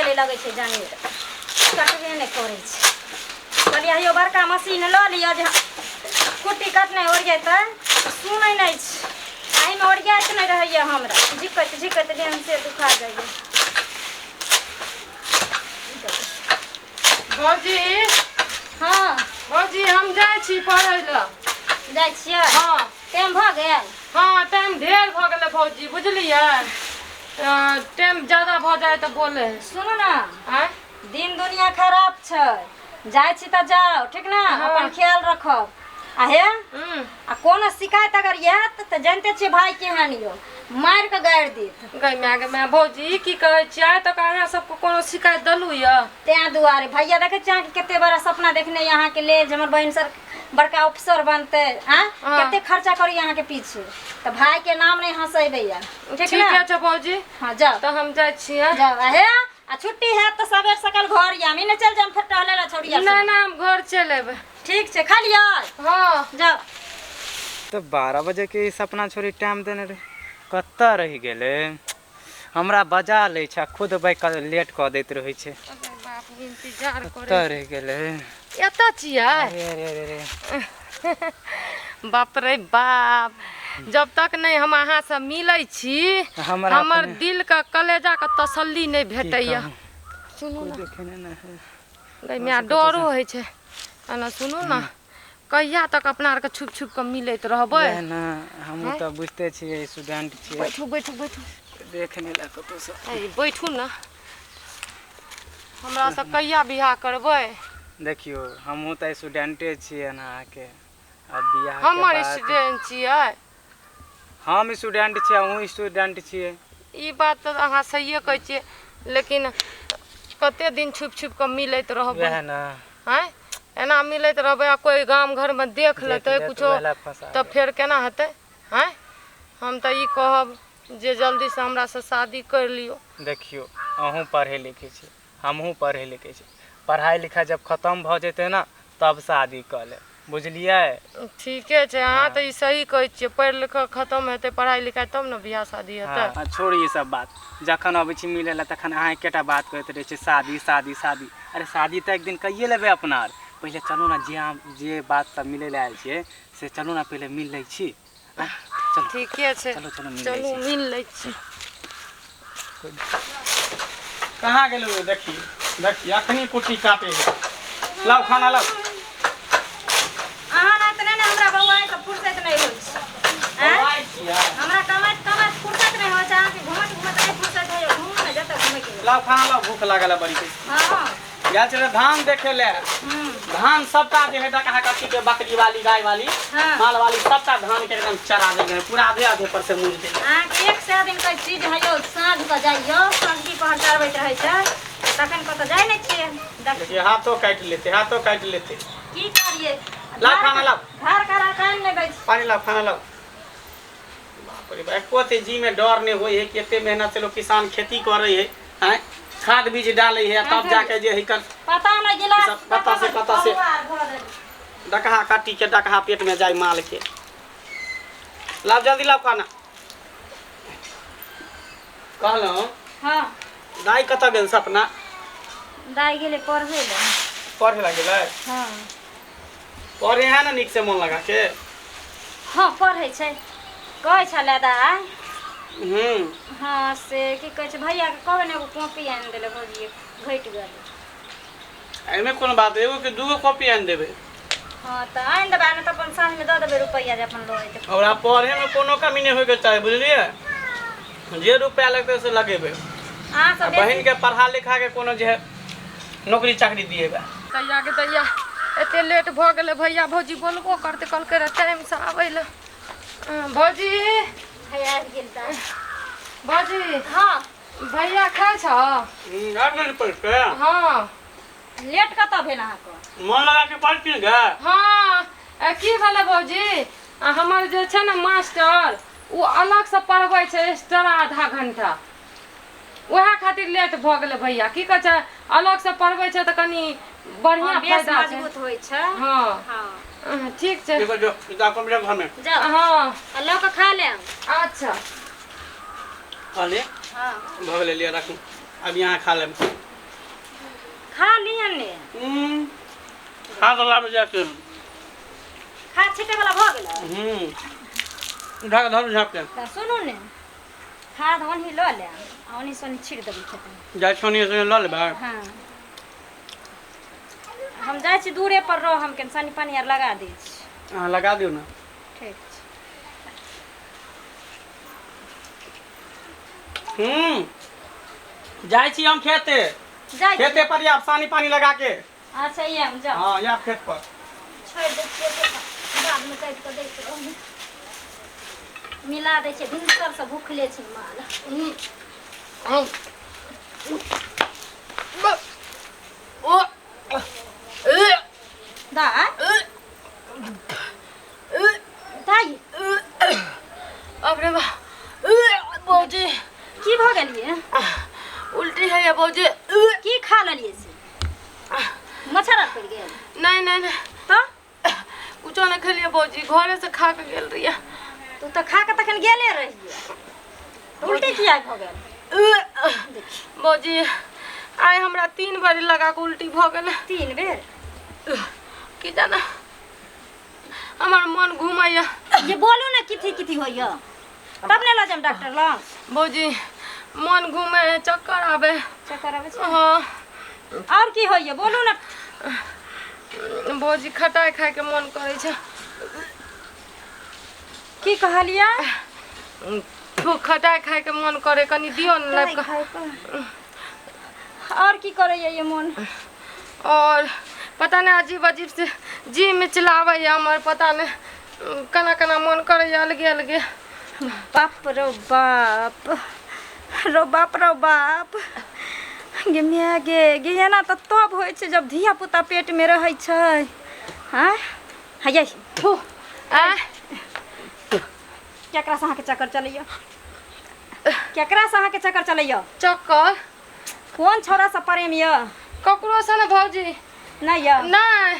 गेलै लगै छै जनेर कटबे नहि करै छै। कहलियै हेयौ बड़का मशीन लऽ लिअ जे कुट्टी कटनाइ ओरियेतै, सुनै नहि छै। एहिमे ओरियाइत नहि रहैए हमरा, झिकैत झिकैत देह से दुखा जाइए। भौजी। हँ। भौजी, हम जाइ छी पढ़ै लए। जाइ छियै? हँ। टाइम भऽ गेल? हँ, टाइम ढेर भऽ गेलै भौजी, बुझलियै? टाइम ज्यादा भऽ जाइ तऽ बोले है। सुनू ने। आँय? दिन दुनिया खराब छै, जाइ छी तऽ जाउ, ठीक ने? हँ। अपन ख्याल रखब आ हे हूँ। आ कोनो शिकायत अगर आयत तऽ जानिते छियै भाय केहन यौ, मारि कऽ गाड़ि देत। गै माय, गै माय, भौजी, ई की कहै छियै? आइ तक अहाँ सबके कोनो शिकायत देलहुँ यऽ? तें दुआरे भैया, देखै छियै अहाँके कते बड़ा सपना देखने यऽ अहाँके लेल जे हमर बहिन सर बड़का ऑफिसर बनतै। आँ? हँ। कते खर्चा करी अहाँके पीछे, तऽ भाय के नाम नहि हँसेबै यऽ, ठीक ने? ठीके छै भौजी। हँ, जाउ। तऽ हम जाइ छियै। जाउ। आ हे, आ छुट्टी हैत तऽ सबेर सकल घर आयब, ई नहि चलि जायब फेर टहले लए छौड़िया नहि संग। नहि, हम घर चलि एबै। ठीक छै, खा लिअ। हँ। जाउ। तऽ 12 बजेके ई सपना छोड़ी टाइम देने रहै, कतऽ रहि गेलै? हमरा बजा लै छै आ खुद बाइक लेट कऽ दैत रहै छै। अरे बाप, इंतजार करै। कतऽ रहि गेलै? एतऽ छियै। अरे अरे अरे अरे, बाप रे बाप, जब तक नहि हम अहाँसँ मिलै छी, हमरा हमर अपने- दिलके कलेजाके तसल्ली नहि की भेटैए। कहू, सुनू कोइ ने। देखे नहि ने है। गै माय, डरो होइ छै एना। सुनू ने, कहिया तक अपना आरके छुपि छुपि कऽ मिलैत रहबै? वएह ने, हमहूँ तऽ बुझिते छियै, स्टूडेंट छियै। बैठू, बैठू, बैठू। देख नहि ला कतहुसँ। ऐ, बैठू ने। हमरा से कहिया बियाह करबै? देखियौ, हमहूँ तऽ स्टूडेंटे छियै ने अहाँके। अब बियाह के हमर बात स्टूडेंट छियै? हम स्टूडेंट छियै, अहूँ स्टूडेंट छियै। ई बात तऽ अहाँ सहिए कहै छियै, लेकिन कते दिन छुपि छुपि कऽ मिलैत रहबै? वएह ने। आँय, एना मिलैत रहबै आ कोइ गाम घरमे देख देख लेतै लेत, कुछो वएह लए फँसा तऽ गेल। फेर केना हेतै? आँय, हम तऽ ई कहब जे जल्दीसँ हमरासँ शादी करि लियौ। देखियौ, अहूँ पढ़ै लिखै छी, हमहूँ पढ़ै लिखै छी। पढ़ाइ लिखाइ जब खतम भऽ जेतै ने, तब शादी कऽ लेब, बुझलियै? ठीके छै, अहाँ तऽ ई सही कहै छियै। पढ़ि लिख कऽ खतम हेतै पढ़ाइ लिखाइ तब ने बियाह शादी हेतै। हँ, छोड़ू ई सब बात। जखन अबै छी मिलै लए तखन अहाँ एकेटा बात कहैत रहै छी, शादी शादी शादी। अरे, शादी तऽ एक दिन कैये लेबै अपना आर। पहिले चलू ने, जे अहाँ जे बात सब मिलै लए आयल छियै से चलू ने, पहिले मिल लै छी। आँय, चलू। ठीके छै। चलू, चलू, मिल लै चलू छी। मिल लै छी। कहाँ गेलू? देखी देखी, अखनी कुट्टी काटे है। लाउ, खाना लाउ। अहाँ नहि तऽ नहि ने, हमरा बौआ के फुर्सत नहि होइ छै। आँय? बौआइ छियै? हमरा कमाइत कमाइत फुर्सत नहि होइ छै, अहाँके घुमैत घुमैत नहि फुर्सत होइए। घुमू ने जतऽ घुमैके होय। लाउ, खाना लाउ, भूख लागल है बड़ी। हँ। गेल छलै धान देखे ले। धान सबटा जे है डकहा कथी के बकरी वाली, गाय वाली, माल वाली सबटा धान के एकदम चरा देने है, पूरा आधे आधे पर से मुड़ देने। अहाँके 100 दिन के चीज है यौ, साँझ कऽ जाइयौ, साँझकी पहर चरबैत रहै छै, तखन कतऽ जाइ नहि छियै देख। देखिए, हाथों काटि लेते, हाथों काटि लेते। की करियै? लाउ, खाना लाउ। घर करा कान नहि दै छै। पानी लाओ, खाना लाओ। बाप रे बाप, एको अथी जी में डर नहीं होई है कि एते मेहनत से लोग किसान खेती करे है, हैं, खाद बीज डाले है, तब जाके जे है कर पता नहि गिलास सब कतऽ से कतऽ से। डकहा काटी के डकहा पेट में जाय माल के। लाओ, जल्दी लाओ खाना। कहलहुँ, हँ। दाई कतऽ गेल सपना? दाइ गेलै पढ़बै लए। पढ़े लए गेलै? हँ। पढ़े है ने नीक से मन लगा के? हँ, पढ़ै छै। कहै छलै दाइ। हूँ। हँ, से की कहै छै, भैयाके कहबै ने एगो कॉपी आनि देले, भौजी घटि गेलै। एहिमे कोनो बात, एगो के दूगो कॉपी आनि देबै। हँ, तऽ आनि देबै, नहि तऽ अपन साँझमे दऽ देबै रुपैआ जे अपन लऽ अयतै। ओकरा पढ़ेमे कोनो कमी नहि होइके चाही, बुझलियै? जे रुपया लगतै से लगेबै। अहाँ आ सब बहिन के पढ़ा लिखा के कोनो जे है नौकरी चाकरी दिएबै। दैया के दैया, एते लेट भऽ गेलै। भैया भौजी बोलबो करतै, कहलकै रहए टाइमसँ आबै लए। भौजी। भैया आबि गेल तऽ। भौजी। हँ। भैया खाइ छऽ? आबि गेल पढ़ि के? हँ। लेट कतऽ भेल अहाँके? मन लगा के पढ़ गे। हँ, की भेलै भौजी, आ हमर जे छै ने मास्टर, ओ अलगसँ पढ़बै छै एक्स्ट्रा आधा घंटा, उएह खातिर लेट भऽ गेलै भैया। की कहै छै, अलगसँ पढ़बै छै तऽ कनि बढ़िआँ हँ, बेस फायदा छै। मजबूत होइ छै। हँ। हँ। ठीक छै। ठीक है, जो जा कंप्यूटर घर में। जाउ। हँ। आ लऽ कऽ खा लेब। अच्छा। कहलिए। हँ। भऽ गेलै, लिअ, राखू, अभी अहाँ खा लेब। खा लिअ ने। खाद लाबे जाके। खाद छिटे वाला भऽ गेलै। उठा के धरू झाँप के। तऽ सुनू ने, खाद ओनही लऽ लेब आ ओनही से ओनही छीट देबै खेतमे। जाइ छी ओनही से लऽ लेबै। हाँ, हम जाइ छी दूरे पर रह, हम कनि सानी पानी आर लगा दै छी। अहाँ लगा दियौ ने। ठीक छै। जाइ छी हम खेते। जाइ छी। खेते पर आब सानी पानी लगा के। अच्छा, ये हम जाउ। हाँ, आब खेत पर। छोड़ि दै छियै तऽ बादमे काटि कऽ दैत रहू। मिला दै छियै, भिनसरसँ भुखले छै माल। दाइ, दाइ। बाप रे बाप, भौजी। की भऽ गेलियै? उल्टी है भौजी। की खा लेलियै से? मच्छर आर पड़ि गेल? नहीं नहीं नहीं। तऽ कुछो नहीं खेलिए भौजी, घरे से खा के गेल रहिए। तू तऽ खा के तखन गेले रहियै, तऽ उल्टी किया भऽ गेल? देखी भौजी, आइ हमरा 3 बार लगा के उल्टी भऽ गेल। 3 बेर? की जाना हमर मन घुमैया। ये बोलू ने, किथी किथी होइया तब ने लऽ जायब डॉक्टर लग। भौजी, मन घूमे है, चक्कर आबे। चक्कर आबै छै? हाँ। और की होइया बोलू ने। भौजी, खटाइ खाय के मन करै छै। की कहलियै? खटाइ खाय के मन करे, कनी दियौ ने लाबि कऽ। और की करैया ये मन? और पता नहीं अजीब अजीब से जी मिचलाबैया हमर, पता नहीं केना केना मन करैया अलगे अलगे। बाप रो बाप, रो बाप रो बाप, गे माय गे, गे एना तऽ तब होइ छै जब धिया पुता पेट मे रहै छै। हाँ हैयै थू आ केकरा से अहाँके चक्कर चलैया? केकरा से अहाँके चक्कर चलैया? चक्कर? कोन छौड़ा से प्रेम यऽ? ककरो से ने भौजी। नहि यऽ? नहीं।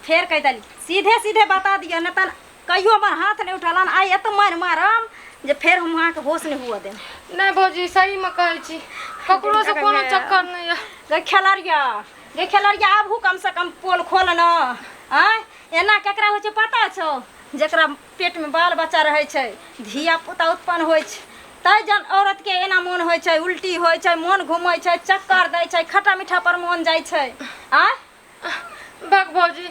फेर कहि देली, सीधे सीधे बता दिअ, नहि तऽ कहियो हमर हाथ नहि उठलन। आइ एत मारि मारम जे फेर हम अहाँके होश नहि हुअ देब। नहीं भौजी, सही में कहै छी, ककरो से कोनो चक्कर नहीं है। गे खेलरिया, गे खेलरिया, आबहु कम से कम पोल खोल न। आँय, एना केकरा होइ छै पता छौ? जकरा पेट में बाल बच्चा रहै छै, धिया पुता उत्पन्न होइ छै, तै जन औरत के एना मोन होइ छै, उल्टी होइ छै, मोन घूमै छै, चक्कर दै छै, खट्टा मीठा पर मोन जाइ छै। आँय भग भौजी,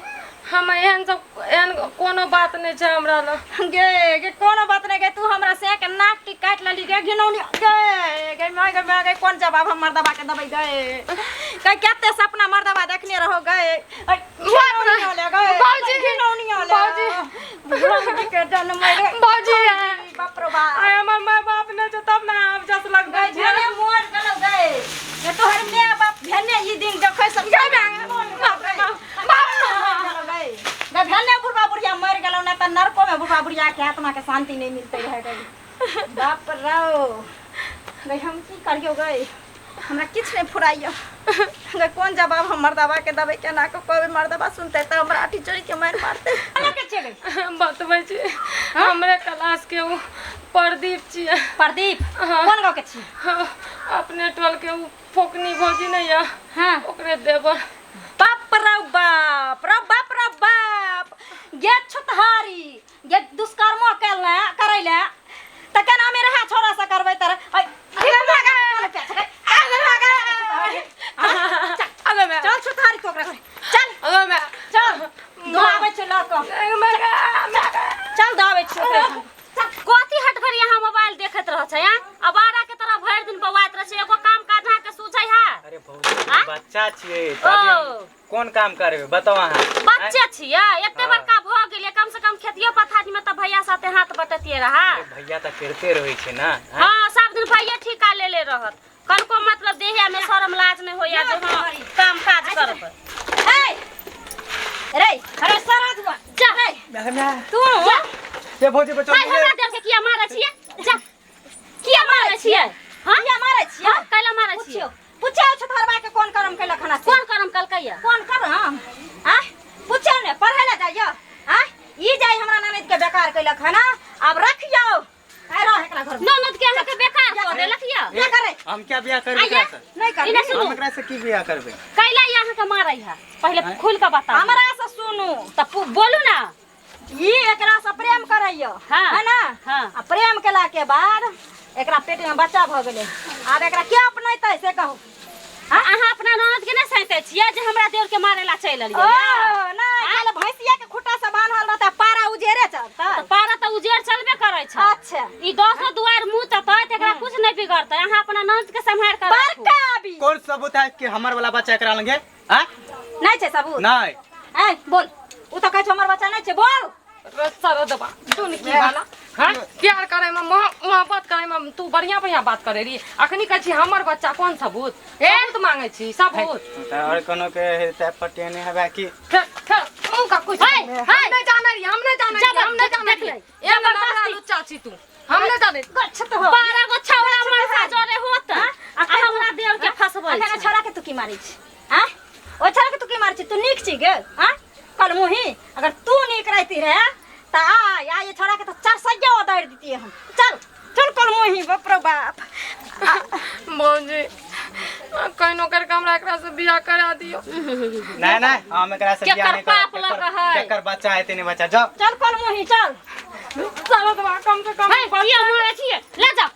हम एहन सब एहन कोनो बात नहीं छै हमरा लग। गे गे कोनो बात नहीं गे, तू हमरा से के नाक टी काटि लेली गे घिनौनी। गे गे my गे my गे, कोन जवाब हम मर्दबा के देबै गे? गे कते सपना मर्दबा देखने रहो गे। घिनौनी होले गे। भौजी, घिनौनी होले। भौजी। भौजी के जन्म रे। भौजी। बाप रो बाप। आइ हमर my बाप नहि छै तब ने आब जस लगबै गे छै। भेने मोर गेलौ गे, गे तोहर my बाप भेने ई दिन देखै सब। बाप रे बाप, बाप। गे भेने बुढ़बा बुढ़िया मरि गेलौ, नहि तऽ नरको में बुढ़बा बुढ़िया के आत्मा के शांति नहीं मिलते रहे गे। बाप रो गे, हम की करियौ गे, हमरा किछु नहि फुराइयो गे। कोन जवाब हम मर्दबा के देबै? केना कऽ कहबै? मर्दबा सुनतै तऽ हमरा आठी चोरी के मारि मारतै। के छियै गे? बतबै छी, हमरे क्लास के उ प्रदीप छियै। प्रदीप? हाँ। कोन गाँव के छियै? हाँ, अपने टोल के उ फोकनी भौजी नहीं है? हाँ। ओकरे देवर। बाप रो बाप रो बाप रो बाप, गे छुतहारी गे, दुष्कर्मो कैल करैले तऽ केना मे रहा छोरा से करबै तर? अरे मैं चल छुतहारी, तो ओकरा घरे चल। अरे मैं चल, दौड़ाबै छियौ लऽ कऽ। चल, दौड़ाबै छियौ ओकरा घरे। चल। कथी हट घड़ी यहाँ मोबाइल देखैत रह छै? यहाँ अबारा के तरह भरि दिन बौआइत रह छै, एगो काम काज अहाँ के सूझै है? अरे भौजी, आँय? बच्चा छियै तभी हम कोन काम करबै बताउ अहाँ? बच्चे छियै, एते बड़का भऽ गेलियै, कम से कम खेतियो पथारी में तऽ भैया साथे हाथ बटतियै रहा। अरे भैया तऽ करिते रहै छै ने, आँय? हाँ, सब दिन भैया ठीका ले ले रहत, कनको मतलब देहिया में शरम लाज नहीं होइया जे हाँ काम काज करबै। ए रे, अरे सारा दुआ जा। रे तू ए भौजी, बचाउ। भाई, हमरा देह के किया मारै छियै? जा, किया मारै छियै? हाँ, किया मारै छियै? हाँ, कैला मारै छियै? पुछियौ, पुछियौ छुतहरबा के कोन करम कैलक हन से। कोन करम कलकैया? कोन करम? आ पुछियौ ने, पढ़ै लए जाइयो? आ ई जाय हमरा ननद के बेकार कैलक हन। आब रखियौ, ए रह एकरा घर में। ननद के अहाँ के बेकार कऽ देलक या। बियाह करे। हम क्या बियाह करबै आइए। एकरा से? नहीं करबै। इने सुनू। हम एकरा से की बियाह करबै? कैला ई अहाँ के मारै है? पहिले खुल के बताउ। हमरा से सुनू। तऽ बोलू ना। ई एकरा से प्रेम करैया। हाँ। है ना? हाँ। आ प्रेम केला के बाद एकरा पेट में बच्चा भ गेलै। आब एकरा के अपनेतै से कहू? अहाँ अपना ननद के नहि सैंतै छियै जे हमरा देवर के मारे ला चलि एलियै? ओ नहि, काल्हि भैंसिया के खुट्टा से बान्हल रहतै, पारा उजेरे चलतै। तऽ पारा तऽ उजेर चलबे करै छै। अच्छा। ई दसो दुआर मुँह ततै तऽ एकरा कुछ नहि बिगड़तै। अहाँ अपना ननद के सम्हारि कऽ राखू। बड़का आबी। कोन सबूत है कि हमर वाला बच्चा एकरा लगे? आँय? नहि छै सबूत? नहि। ऐ बोल, उ तऽ कहै छै हमर बच्चा नहि छै, बोल। सरदबा दुनकी वाला हाँ प्यार करे में मोहब्बत करे में तू बढ़िया बढ़िया बात करे रही, अखनी कहै छी हमर बच्चा। कोन सबूत? सबूत मांगे छी सबूत? तऽ आओर कोनो के हेतै पटेने हेबै की? फेर फेर मुँह का कुछ है, हम है। नहीं जाने रही, हम नहीं जाने रही, हम नहीं जाने देख ले, रही। ए लबड़ा लुच्चा छी तू, हम नहीं जाने। गच्छ तऽ हो। 12 गो छौड़ा मनसा जरे होत आ हमरा देवर के फसबै अखन छै। छोड़ा के तू की मारै छी? आँ, ओ छोड़ा के तू की मारै छी? तू नीक छी गे? आँ कल मुही, अगर तू नीक रहती रहे तऽ आ आ ये छोड़ा के तऽ चार सैया उतारि दितियै हम। चल चल कल मुही, बाप रे बाप। भौजी, कहनो करके हमरा एकरा से बियाह करा दियो। नहि नहि, हम एकरा से बियाह केकर नहि करब। पाप लग है? केकर बच्चा हेतै नहि बच्चा, जाओ। चल कल मुही चल। सरदबा कम से कम है, किया मारै छियै? ले जाओ।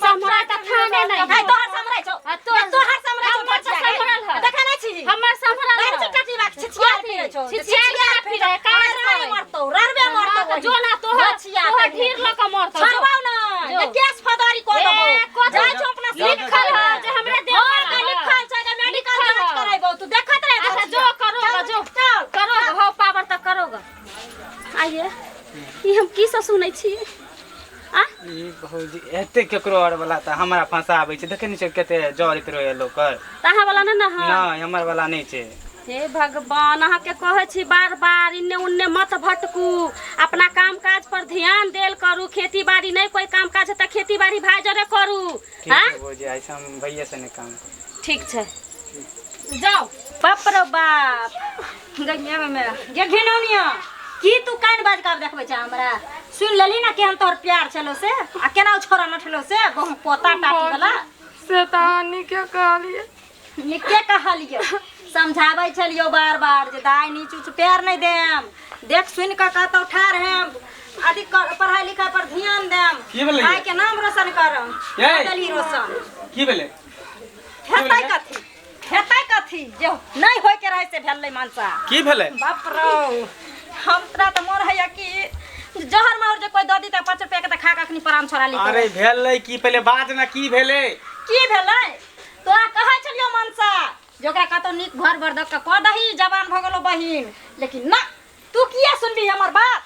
सम्हराय तऽ थाने नहि है है। तोहर सम्हरै छौ। आ तोहर- तोहर सम्हरै छौ। हमर तऽ सम्हरल है। देखै नहि छी? हमर सम्हरल देखै है। छी टटी बाक छिछियार फिरै छौ। छिछियार फिरै, काज रारे करै। मरतौ, ररबे मरतौ। हाँ, तऽ जो ना तोहर बचिया तोहर कहिने। ढीर लऽ कऽ मरतौ। जो। छोड़बौ ना जो। जे केस फौजदारी कऽ ए, देबौ। कऽ जाइ देबौ। छौ अपना लिखल है जे हमरे देवर हाँ, वाला है। लिखल छै जे मेडिकल लिखल जांच है। करैबौ। तू देखत रहे। अच्छा जो करोगे, जो चल। करोगे, हो पावर तऽ करोगे। आइए, ई हम की सब सुनै छियै? आ ई भौजी एते केकरो और वाला तऽ हमरा फंसाबै छै। देखै नहि छै कते जरैत रहै लोकर? तऽ अहाँ वाला नहि ने है? नहि, हमर वाला नहि छै। हे भगवान, अहाँके कहै छी बार बार, इन्ने उन्ने मत भटकू, अपना काम काज पर ध्यान देल करू। खेती बाड़ी नहि कोइ काम काज है तऽ खेती बाड़ी भाइ जरे करू। ठीक हाँ छै भौजी, ऐसे हम भैये से नहि काम करब। ठीक छै, जाउ। बाप रे बाप, गैया में गे घिनौनिया, की तू कान बाज के देखबै छै हमरा? सुन लेली ना केहन तोहर प्यार छलो से आ केना ओ छोरा नठलो से बहु पोता टाटी वाला। से तऽ अहाँ नीके कहलियै। नीके कहलियो, समझाबै छलियो बार बार जे दाइ नीच उच पैर नहि देम, देख सुनि कऽ कतौ ठाढ़ हेम, अधिक पढ़ाई लिखाई पर ध्यान देम। की भेलै? भाई के नाम रोशन करम। ये? देली रोशन। की भेलै? हेतै कथी, हेतै कथी? जे नहि होय के रहै से भेलै मनसा। की भेलै? बाप रौ, हमरा तऽ मोन होइया कि जहर माउर जे कोइ दऽ दी तऽ 5 रुपया के तऽ खा कऽ अखनी प्राण छोड़ा ली। अरे भेलै की? पहिले बाज ना, की भेलै? की भेलै? तोरा कहै छलियौ मनसा जे ओकरा कतौ नीक घर बर दऽ कऽ कऽ दही, जवान भऽ गेलौ बहिन, लेकिन ना, तू किया सुनबी हमर बात?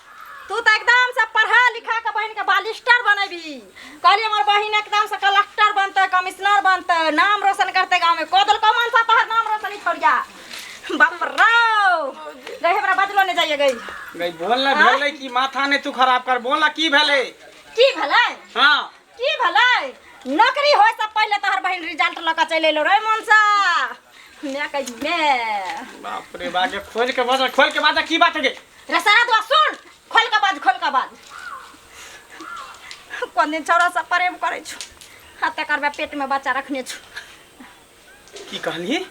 तू तऽ एकदम से पढ़ा लिखा के बहिन के बालिस्टर बनेबी। कहली हमर बहिन एकदम से कलेक्टर बनतै, कमिश्नर बनतै, नाम रोशन करतै गाँव में। कऽ देलकौ मनसा तोहर नाम रोशन ई छोड़िया। बाप रौ गई, हमरा बजलो नहि जाइए गई। गई बोल ना, भेलै की? माथा नहि तू खराब कर, बोल ना, की भेलै? की भेलै? हाँ। की भेलै? नौकरी होय से पहिले तोहर बहिन रिजल्ट लऽ कऽ चलि एलो रे मनसा। मैं कही मैं बाप रे बाप, के खोल के बाज, खोल के बाज, की बात है गे? रे सारा दुआ सुन, खोल के बाज, खोल के बाज। कोन दिन छौड़ा से प्रेम करै छु आ तकर बाद पेट में बच्चा रखने छु। की कहली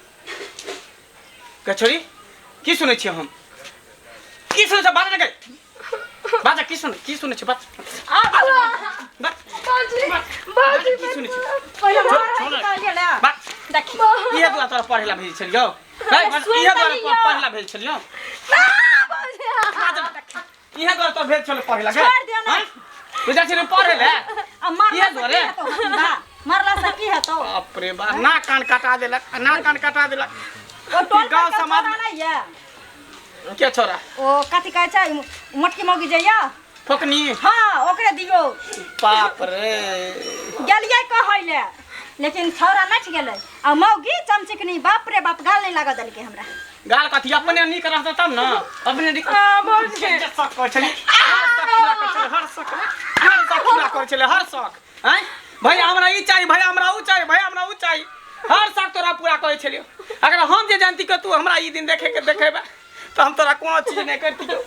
कचौड़ी? की सुनै छियै हम? की सुनै छियै? बाज ने गई, बाज, की सुन, की सुनै छियै? बाज। आ बाज। बाजी। बाज, की सुनै छियै? पहिले छोड़, मारै छोड़। कहलियै ने। बाज। देखी। इहे दुआरे तोरा पढ़े ला भेज छलियौ है? सुनि इहे तऽ दुआरे लियौ। पढ़े ला भेज छलियौ? इहे दुआरे तोरा भेज छलियौ पढ़े ला? छोड़ दियौ ने। तू जाइ छली पढ़े ला? आ मरला इहे से की दुआरे? हेतौ हकीबा? मरला से की हेतौ? बाप रे बाप, नाक कान कटा देलक, नाक कान कटा देलक। ओ टोल गाँव पर के समाज छोड़ा नहि ये? के छोरा? ओ कथी कहै छै, मोटकी मौगी जे ये। फोकनी? हाँ, ओकरे दियौ। बाप रे। गेलियै कहै ले, लेकिन छौड़ा नचि गेलै आ मौगी चमचिकनी, बाप रे बाप, गाल नहि लागऽ देलकै हमरा। गाल कथी? अपने नीक रहतै तब ने, अपने नीक। भौजी। जे शौक करै छलै, हर शौक पूरा करै छलै, हर शौक, हर शौक पूरा करै छलै, हर शौक। आँय भैया हमरा ई चाही, भैया हमरा उ चाही, भैया हमरा उ चाही, हर शौक तोरा पूरा करै छलियौ। अगर हम जे जानती कि तू हमरा ई दिन देखे के देखेबे तऽ हम तोरा कोनो चीज नहि करतियौ,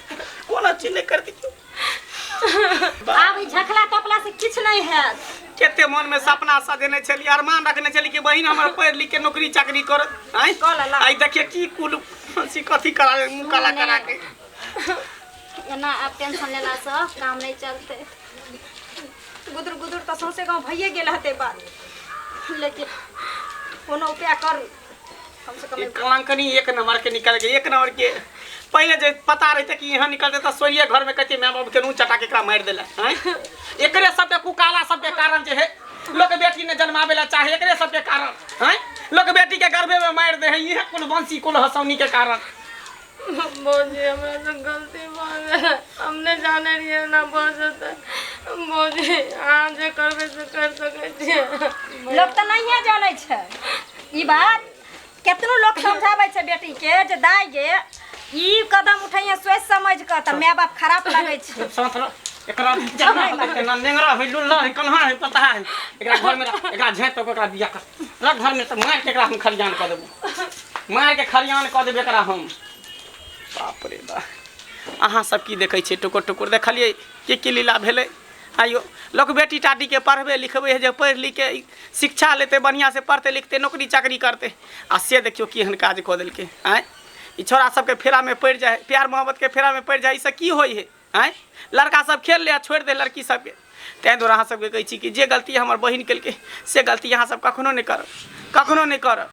कोनो चीज नहि करतियौ। आब ई झखला तपला से किछु नहि हैत। कते मन में सपना सजेने छली, अरमान रखने छली कि बहिन हमर पढ़ि लिख के नौकरी चाकरी करत। आँय कऽ लेला। आइ देखिए की कुल हंसी कथी करा मुँह काला करा के। एना आब टेंशन लेलासँ काम नहि चलतै। गुदुर गुदुर तऽ सौंसे गाँव भइए गेल हते बात, लेकिन कोनो उपाय करू कम से कम। ई कलंकनी एक नंबर के निकल गई, एक नंबर के। पहले जे पता रहते कि यहाँ निकलते तो सोइए घर में कहते माय बाप के नून चटा के एकरा मारि देला। आँय एकरे सबके कुकाला सबके कारण जे है लोक बेटी ने जन्मावे ला चाहे, एकरे सबके कारण। आँय लोक बेटी के गर्भे में मारि दे है, इहे कुल वंशी कुल हसौनी के कारण। भौजी हमरा से गलती भऽ गेल, हम नहि जानै रहियै एना भऽ जेतै। भौजी अहाँ जे करबै से करि सकै छियै। लोक तऽ नहिए जानै छै ई बात। केतनो लोक समझाबै छै बेटी के जे दाइ गे ई कदम उठैये सोचि समझ कऽ, तऽ माय बाप खराब लगै छै। साथ रह, एकरा जेना होतै तेना नेंगरा है, लुल्ला है, कन्हा है, पता है। एकरा घर में रख, एकरा झाँपि कऽ एकरा बियाह कर रख घर में, तऽ मारि के एकरा हम खलियान कऽ देबो, मारि के खलियान कऽ देबै एकरा हम। बाप रे बा, अहाँ सब की देखै छियै टुकुर टुकुर? देखलियै की की लीला भेलै? आइयो लोक बेटी टाटीके पढ़बै लिखबै है जे पढ़ि लिखके शिक्षा लेतै, बढ़िआँ से पढ़तै लिखतै, नौकरी चाकरी करतै, आ से देखियौ केहन काज कऽ देलकै। आँय ई छोरा सबके फेरामे पड़ि जाइ है, प्यार मोहब्बतके फेरामे पड़ि जाइ है, ई से की होइ है? आँय लड़का सब खेल ले आ छोड़ि दे लड़की सबके। ताहि दुआरे अहाँ सबके कहै छी कि जे गलती हमर बहिन केलकै से गलती अहाँ सब कखनो नहि करब, कखनो नहि करब।